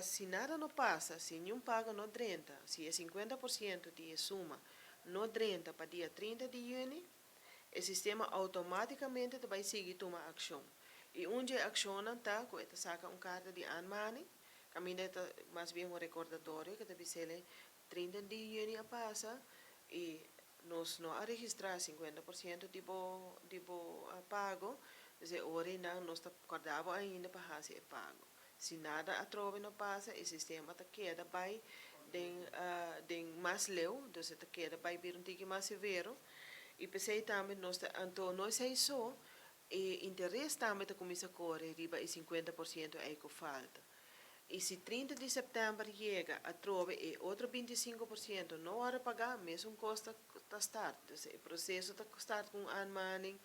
Si nada no pasa, si ningun pago no drenta, si e 50% di suma no drenta pa dia 30 di yüni, e sistema outomátikamente ta bai sigui tuma akshon. I un di e akshonnan ta ku e ta saka un karta di aanmaning, kaminda ta mas bien un rekordatorio ku ta bisa 30 di yüni a pasa i nos no a registrá 50% di bo pago, dus ora nos ta kòrda bo ainda pa hasi e pago. Si nada atrobe no pasa, e sistema ta keda bai den mas leu, dus ta keda bai bira un tiki mas severo. I p'esei tambe nos ta, anto no ta so, e interes tambe ta kuminsá kore riba e 50% ei ku falta. I si 30 di sèptèmber yega, atrobe e otro 25% no a paga, mesun kos ta start. Dus e proseso ta start ku un aanmaning,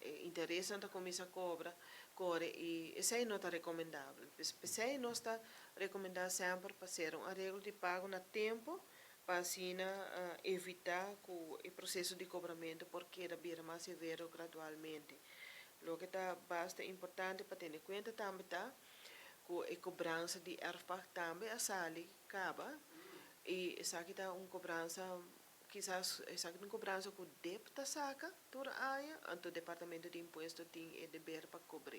interes ta kuminsá kobra, kore i esei no ta rekomendabel. P'esei nos ta rekomendá semper pa sera un areglo di pago na tempu, pa asina evitá ku e proseso di kobramentu por keda bira mas severo gradualmente. Loke ta basta importante pa tene na kuenta tambe ta ku e kobransa di erfpacht tambe a sali kaba i esaki ta un kobransa, kisas esaki un kobransa ku DIP ta saka tur aña, anto departamento di impuesto tin e deber pa kobra.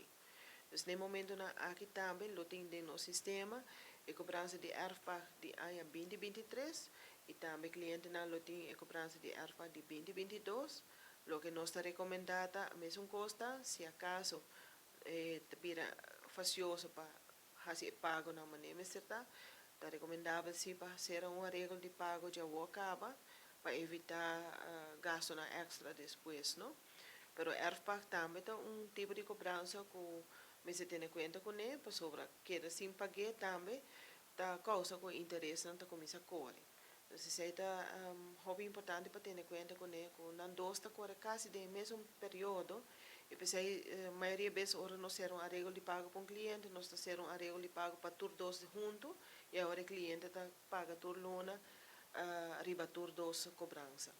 Dus na momentonan aki tambe lo tin den nos sistema e kobransa di erfpacht di aña 2023 i tambe klientenan lo tin e kobransa di erfpacht di 2022. Loke nos ta rekomendá ta mesun kos, si akaso ta bira fastioso pa hasi pago na manera mester ta, ta rekomendabel si pa hasi un areglo di pago ya kaba pa evitá gastonan èkstra despues, no? Pero erfpacht tambe ta un tipo di kobransa ku mester tene kuenta kuné, pasobra keda sin paga tambe ta kousa ku interesnan ta kuminsá kore. Anto, esei ta hopi importante pa tene kuenta kuné, ku nan dos ta kore kasi den mesun periodo, i p'esei mayoria bes ora nos sera un areglo di pago pa un kliente, nos ta sera un areglo di pago pa tur dos huntu, i awor e kliente ta paga tur luna riba tur dos kobransa.